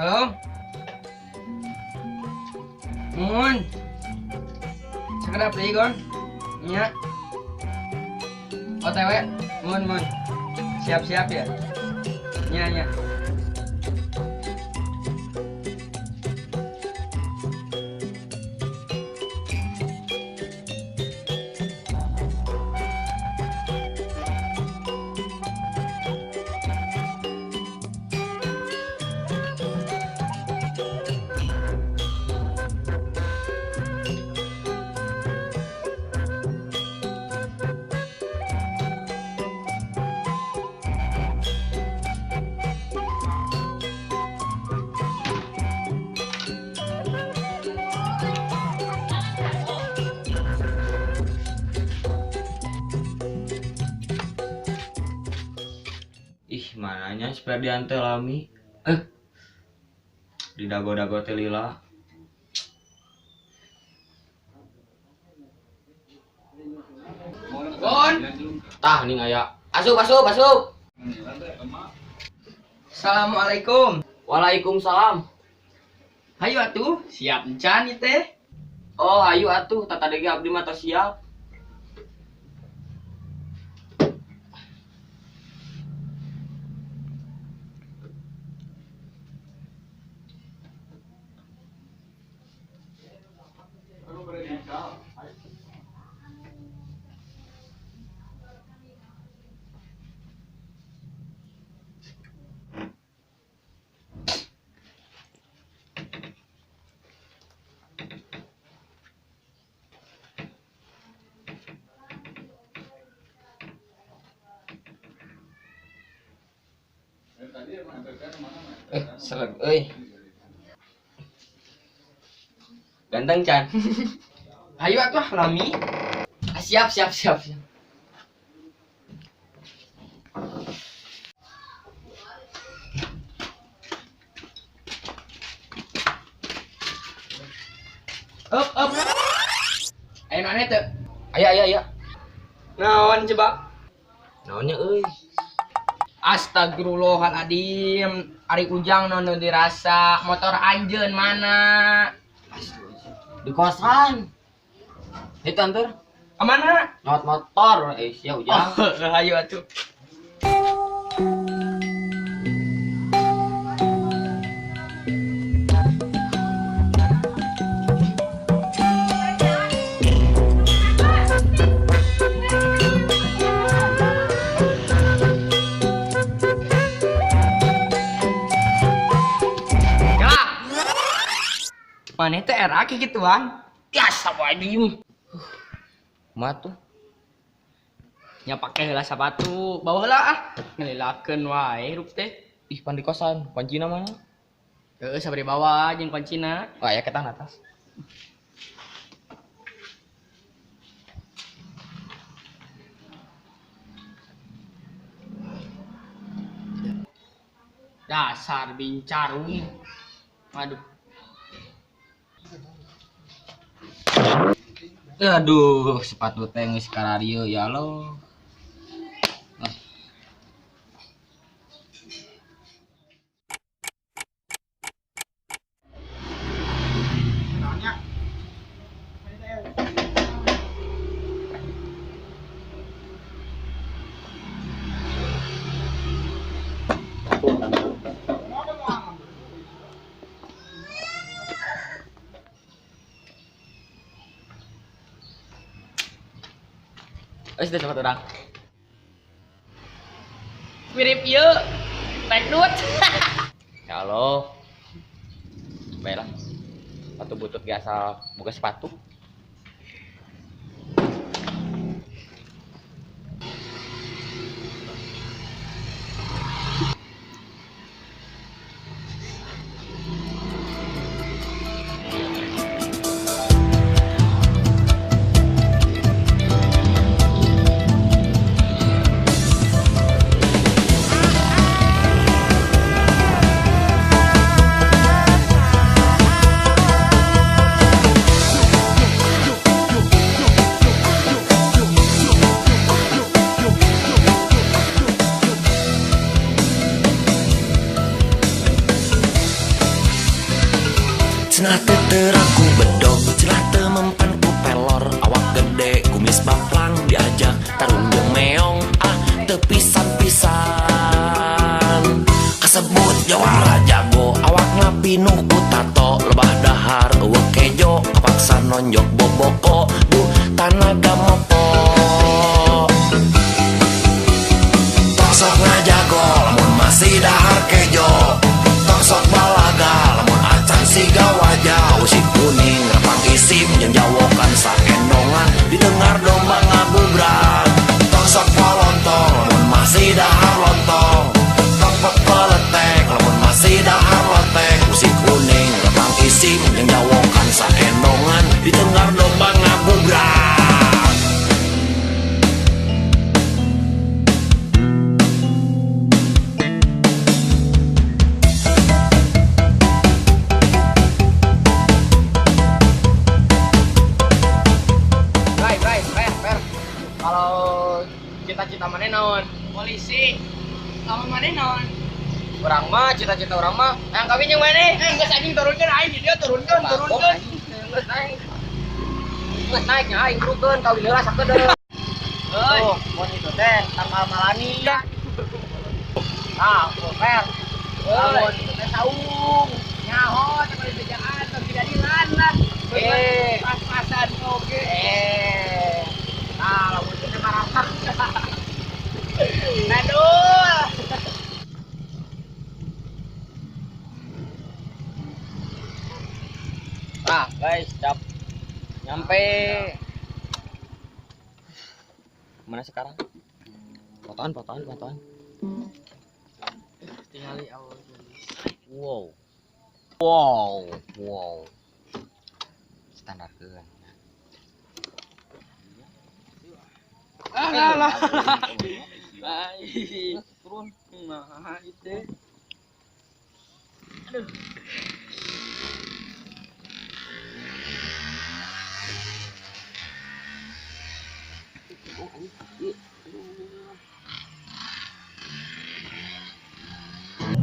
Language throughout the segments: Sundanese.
Halo. Mun. Sakedap deui, Gon. Nya. OTW, mun mun. Siap-siap ya. Nya nya. Ih, mananya si Ferdian teh lami. Di dago-dago teh lila. Gon. Tah ning aya. Asup, asup, asup. Assalamualaikum. Waalaikumsalam. Hayu atuh, siap encan ieu teh. Oh, hayu atuh, tata deui abdi mah tos siap. Sereg euy. Ganteng can. Hayu atuh lami. Siap, siap, siap, siap. Up, up. Ayo aneh teu? Aya, aya, aya. Naon coba? Naonnya euy? Astagfirullahaladzim, ari Ujang non dirasa motor anjeun mana? Di kosan. Itu anter. Mana? Nyot motor, sia Ujang. Oh, ayo atuh. Maneh teh era kikituan. Biasa wae diem. Mah tuh. Nya pake heula sapatu, bawa heula ah. Ngelilakeun wae hirup teh. Ih, pan di kosan, kuncina mana? Heeh, sabari bawa jeung kuncina. Oh, aya ketang atas. Dasar bincarung. Aduh. Aduh, sepatu teh geus kararieu ya Allah. Sudah cepat orang. Mirip ieu, teknut. Ya Allah. Baiklah. Sepatu butut biasa buka sepatu. Celah teu terang ku bedog, celah teu mempan ku pelor, awak gede kumis baplang diajak tarung jeung meong, ah teu pisan-pisan. Kasebut jawara jago, awakna pinuh ku tato, lebah dahar eueuh kejo, kapaksa nonjok boboko, duh tanaga mopo. Tong sok ngajago lamun masih dahar kejo, tong sok balaga lamun acan siga wajah, usik kuning repang isim jeung jawokan saendongan didengar domba ngabubrak. Tong sok polontong lamun masih dahar lontong, tong pepeletek lamun masih dahar lotek, usik kuning repang isim jeung jawokan saendongan didengar domba ngabubrak. Bray, bray, fer, fer. Kalau cita-cita mana naon? Polisi. Kamu mana naon? Urang mah cita-cita urang mah yang kawin jeung mana? Geus anjing turunkeun aing di dieu turunkeun, turunkeun. Geus naik. Geus naik nya aing turunkeun kawin heula sakedeung. Heuy, Tuh, mun itu teh tanggal malani. Nah, tuh, fer. Heuy. Lamun itu teh saung. Nyaho teh bari bejaan tong dijadilan lah. Eh. Pas-pasan oge. Eh. Nah, lamun itu teh marasak. Aduh. Nah, guys, siap. Nyampe. Mana sekarang? Fotoan, fotoan, fotoan. Tingali awal. Wow. Wow, wow. Standarkeun. Ah, lah. Ai. Turun. Nah, itu. Aduh.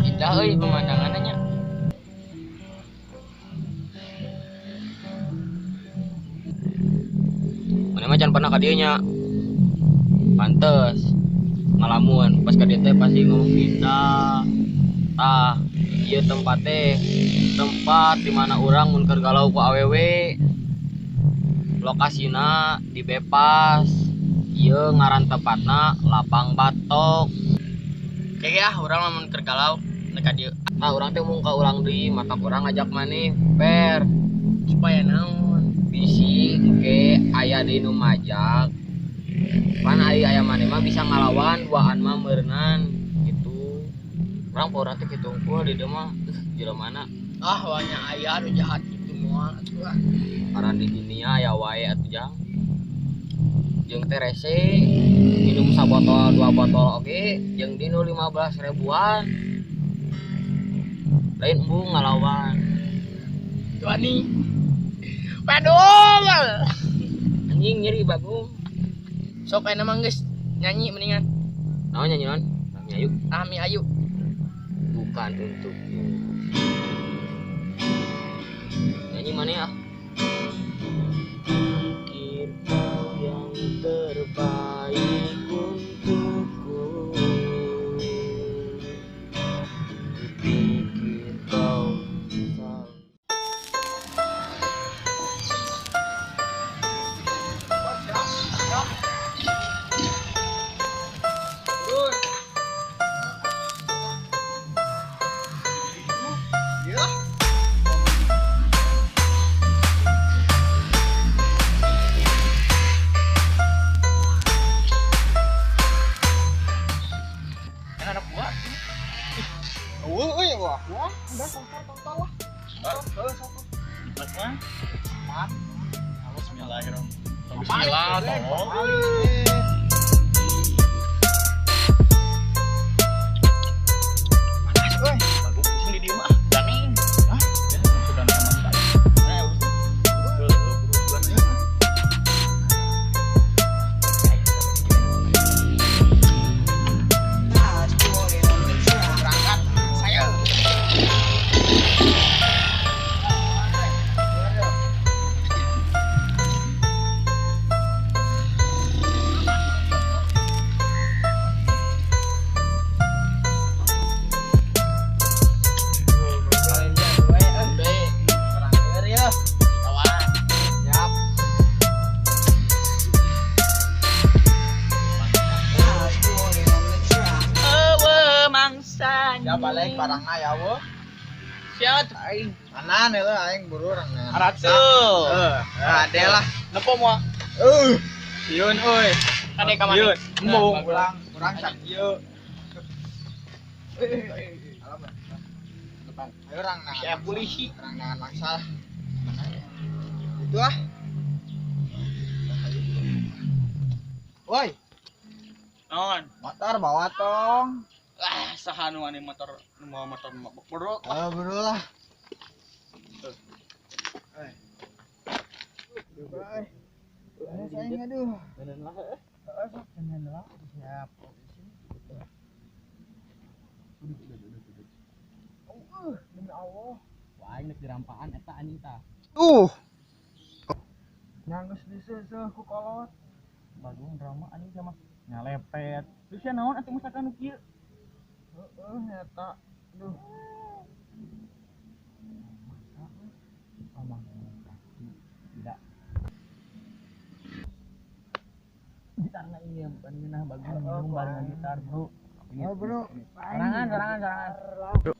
Indah euy pemandangannya nya. Mana mah can pernah ka dieu nya. Pantes ngalamun pas ka dieu teh pasti ngomong indah. Tah, ieu tempat teh tempat di mana urang mun keur galau ku awewe. Lokasina di Bepas. Ieu ngaran tempatna Lapang Batok. Kayak ah urang lamun keur galau nek ka dieu. Ah urang teh mung ka urang deui, matak urang ngajak maneh per Supaya naon? Bisi engke aya deui nu majak. Pan ari aya maneh mah bisa ngalawan duaan mah meureunan gitu. Urang urang teh kitu unggul di dieu mah jelemana. Ah, wanya aya anu jahat kitu moal atuh ah. Karena di dunia aya wae atuh jang. Jeung teh rese minum sabotol dua botol oge jeung dinu 15 ribuan. Lain embung ngalawan. Tuani. Padung. Anjing nyeri bagong. Sok aya mah geus nyanyi mendingan. Naon nyanyi naon? Nyanyi ayu. Ami ayu. Bukan untukmu. Nyanyi mana ya? Pikir kau yang terbaik untukku. Pikir kau salah. Yang anak gua. Eueuh euy wah. Wah, udah kontol lah. Heeh, sok. Bismillahirrahmanirrahim. Bismillah, tolong. Panas euy. Bagus pusing di dieu mah. Ganing. Hah? Ya, sudah sama saya. Eh, urusan ya. Berangkat saya. Siap balik barangna ya wo. Siap aing. Anan eta aing buru urang. Aratuh. Heeh, ade lah. Nepo moal. Sieun euy. Kade ka mana? Embung urang, urang sakieu. Ayo urang nah. Siap polisi. Urang nangan mangsa lah. Itu ah. Woi. Naon? Motor bawa tong. Ah, saha nu ane motor nu mawa motor mabok bro. Ah, bro lah. Eh. Bye. Aing aduh. Bener lah heuh. Heeh, sok bener lah. Siap. Demi Allah. Wah, aing nek dirampaan eta anjing tah. Nyanggeus diseuseuk ku kolot. Bagong drama anjing sama nyalepet. Terus ya naon atuh misalkan nu kieu? Heeh, eta. Aduh. Omong tidak. Gitarna ieu pan ngeunah bagong minum bareng gitar, Bro. Oh, bro. Sorangan, sorangan, sorangan.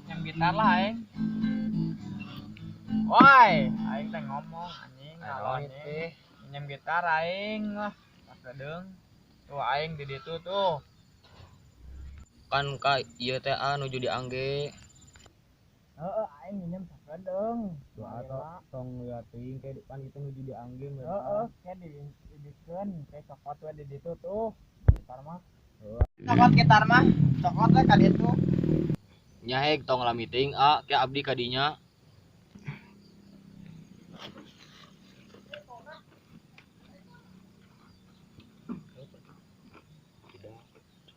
Yang gitar lah aing. Woi, aing teh ngomong anjing ngalon teh. Nyem gitar aing lah. Pas deung. Tuh aing di ditu tuh. Kan ka ieu teh nuju diangge. Heeh, aing minjem sakedeung. Tuh atau tong liat teuing kayak depan itu nuju diangge meureun. Heeh, kayak dibikeun, kayak cokot we di ditu tuh. Gitar mah. Cokot gitar mah, cokot we ka ditu. Nya heg tong lami teuing a, ke abdi ka dinya.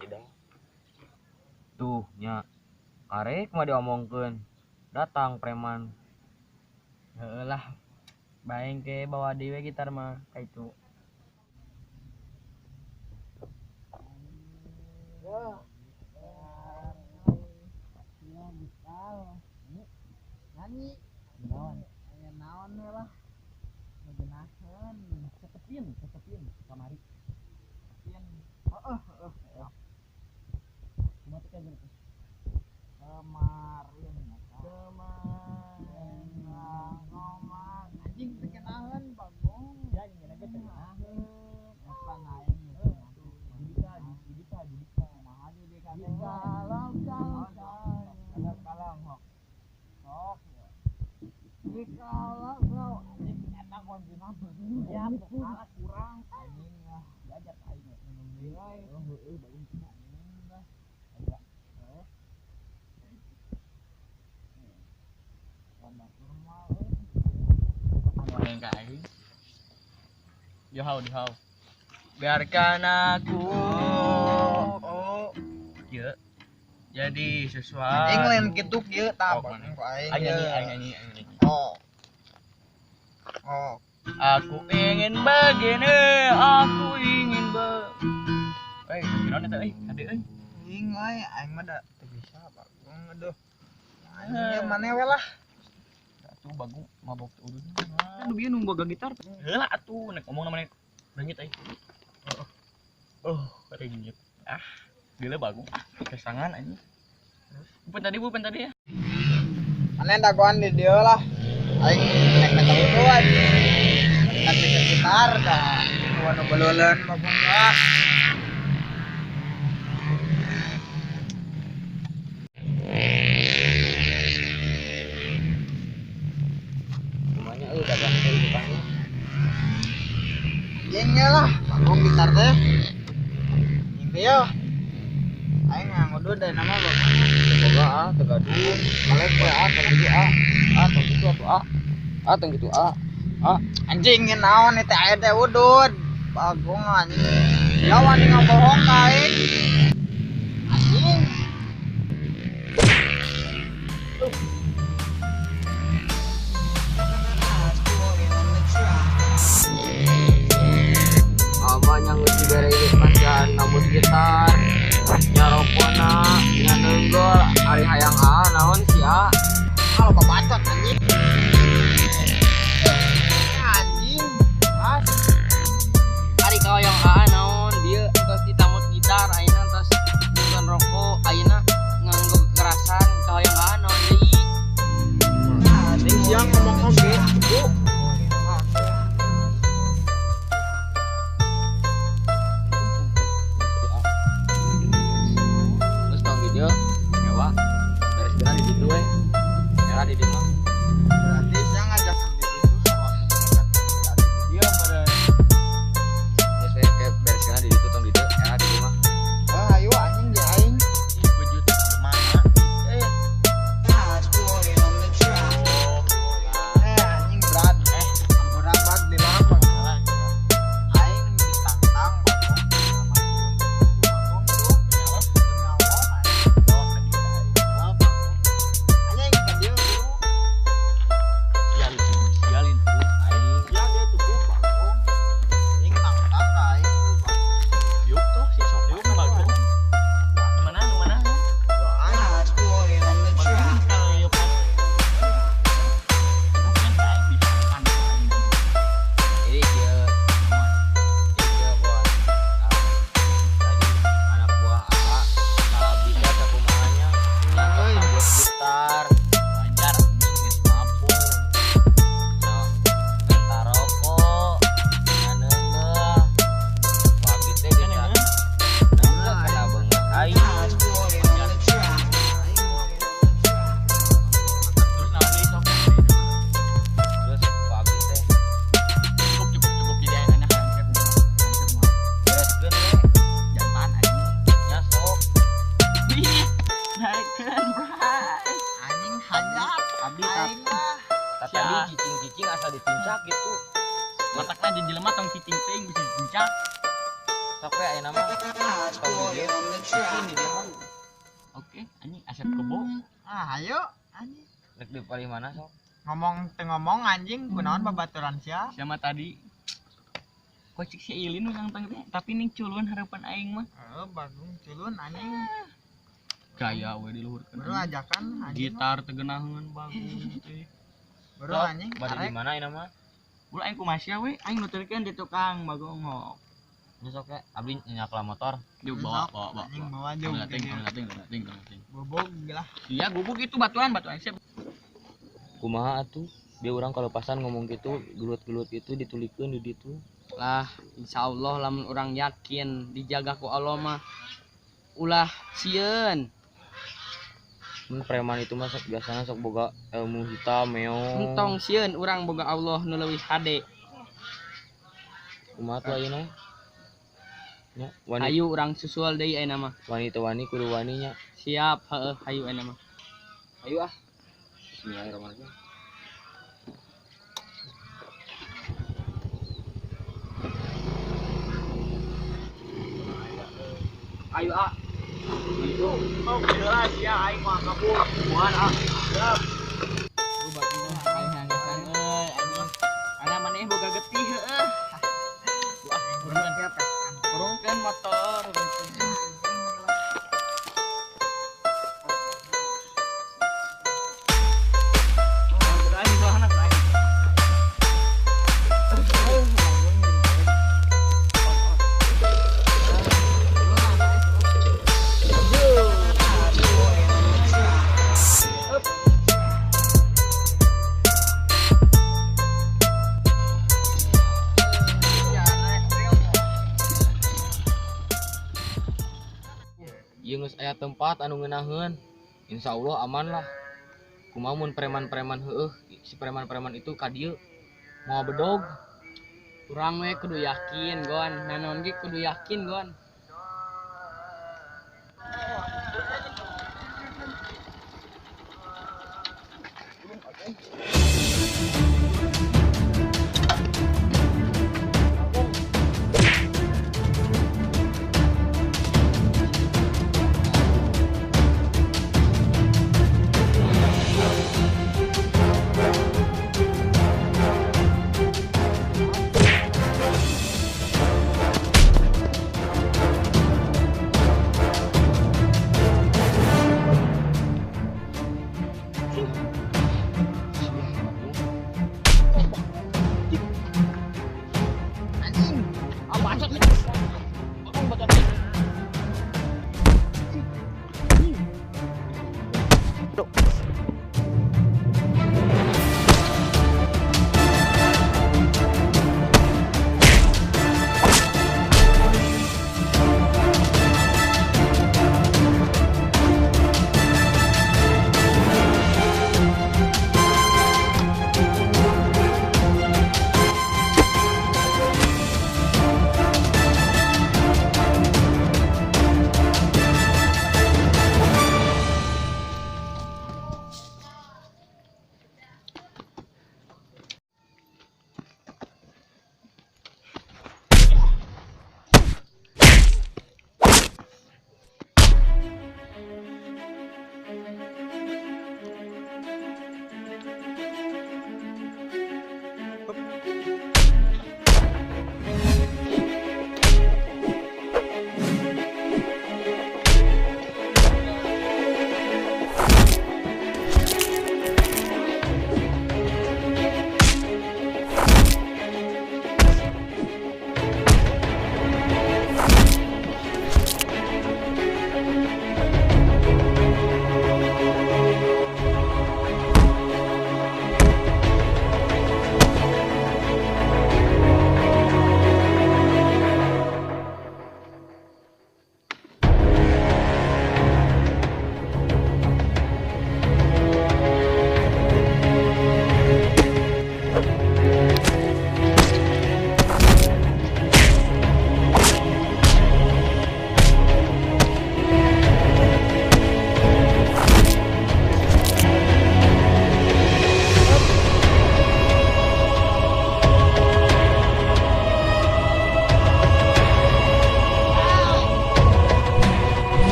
Tidak. Tuh nya karek mah diomongkeun. Datang preman. Heeh lah. Baeng ke bawa dewe gitar mah ka itu. Ya, gitar. Nyanyi. Naon? Aya naon we lah. Ngegenaheun. Setepin, setepin kamari. Setepin. Heeh, heeh. Cuma teh kayak gini. Kemarin kemarin ngomong anjing teu kenaheun bagong. Ya nyeuna ge teu kenaheun. Eta aing Judika, judika, judika. Kumaha judika teh? Kalau kalau kalau hok. Sok. Jikalau kau anjing eta kuncina Ya, pokokna kurang anjing lah. Diajar ka aing minum deui. Oh, Heeh, bagong cina. Anjing lah. Aya. Heeh. Anu ka aing. Dihau, dihau. Biarkan aku kieu jadi sesuatu. Aing lain kitu kieu tah Oh, bagong ku aing. Aing nyanyi, aing nyanyi, aing nyanyi. Oh. Oh. Aku ingin begini, aku ingin be. Eh, kirain eta euy, kade euy. Aing euy, aing mah da teu bisa bagong aduh. Anjing ieu maneh we lah. Atuh bagong mabok teu udud. Kan bieu nu boga gitar. Heula atuh nek ngomong namanya reungit euy. Heeh. Oh, reungit. Ah, gila bagong. Ah, kesangan anjing. Terus bukan tadi ya. Maneh dagoan di dieu lah. Aing nek meta udud anjing. Kan bikin gitar dah. Nu beleuleun bagong lah. Kumanya euy dagang teh bukan. Anjing lah, bagong gitar teh. Anjing teh yo. Aing ngangudud da nama bagong. Boga ah, teu gaduh. Malek we ah, tong kitu ah. Ah, tong kitu atuh ah. Ah, tong kitu ah. Ah, Anjing naon teh aya teh udud. Bagong anjing. Ya wani ngabohong ka aing. Anjing. Ama yang geus dibere hidup nambut gitar. Nyarokona, nya neunggol, ari hayang ah naon sia. Kalau babacot Era di dieu mah. Berarti sia ngajak di ditu sarua ngajak di dieu meureun. Geus we ke bereskeun di ditu tong di dieu, era di dieu mah. Ah, ayo anjing di aing. Ih, baju mana? Eh, anjing berat. Berat banget di lapak. Aing ditantang bagong sama bagong tuh. Demi Allah, anjing. Anjing ka dieu bro. Sialin, sialin tuh aing. Ya dia cukup bagong. Anjing nantang ka aing tuh bagong. Diuk tuh si sok diuk bagong. Mana nu mana? Doang. Bagong kalau ieu kan. Kan aing bisa kan. Jadi kieu. Jadi kieu buat tadi anak buah AA salah bisa sakumaha nya buat gitar Wajar anjing geus mabuk. nah, minta rokok nganeungeuh wah gitu Kan dia ngeuneuh. neungeuh kana beungeut aing. Terus naon deui sok? Terus ku abdi teh Cukup cukup cukup jadi aing anak aing kumaha. Aing kumaha. bereskeun we Jantan anjing. nya sok. Ih, naikkeun bray. Anjing hanyat. Abdi Aing mah. tadi cicing-cicing asa ditincak gitu. Matakna jeung jelema tong cicing teuing bisa dicincak. Sok we ayeuna mah tong di dieu cicing di dieu mah. Oke, anjing asep kebo. Ah, ayo anjing. Rek di palih mana sok? Ngomong teu ngomong anjing kunaon babaturan sia? Sama tadi kocik si Ilin nu nangtang teh, tapi ning culun harapan aing mah. Heeh, bagong culun anjing. Gaya we diluhurkeun. Baru ajakan anjing. Gitar teu geunaheun bagus teh. Baru anjing Bade di arek. mana ayeuna mah? Ulah aing kumaha sia we, aing nuturkeun di tukang bagong hok. Nya sok we abdi nyakla motor. Yuk bawa bawa bawa. Anjing bawa jauh. Tong tong tong tong tong. Bobog lah. Iya, gubuk itu batuan batuan siap. Kumaha atuh dia urang kalepasan ngomong gitu gelut-gelut itu ditulikeun di ditu. Lah, insyaallah lamun urang yakin dijaga ku Allah mah ulah sieun. Mun preman itu mah sok biasana sok boga ilmu hitam meong. Entong sieun urang boga Allah nu leuwih hade. Kumaha tuh ayeuna? Nya wani Hayu urang susul deui ayeuna mah. wani teu wani kudu wani nya. Siap, heueuh hayu ayeuna mah. Ayo ah. Bismillahirrahmanirrahim. Ayo ah. Oh, jelas ya aing mah kabur. Buan ah. Siap. Lu bagong aing hangesan euy anjing. Ana maneh boga getih heueuh. Wah, Buruan siapa? Burungkeun motor. Aing soalna aing. Ieu geus aya tempat anu ngeunaheun. Insyaallah aman lah. Kumaha mun preman-preman heueuh si preman-preman itu ka dieu moal bedog. Urang we kudu yakin gon, nanaon ge kudu yakin gon.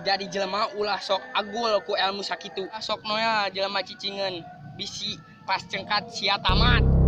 Jadi jelema ulah sok agul ku ilmu sakitu. Sok noya jelema cicingeun bisi pas cengkat sia tamat.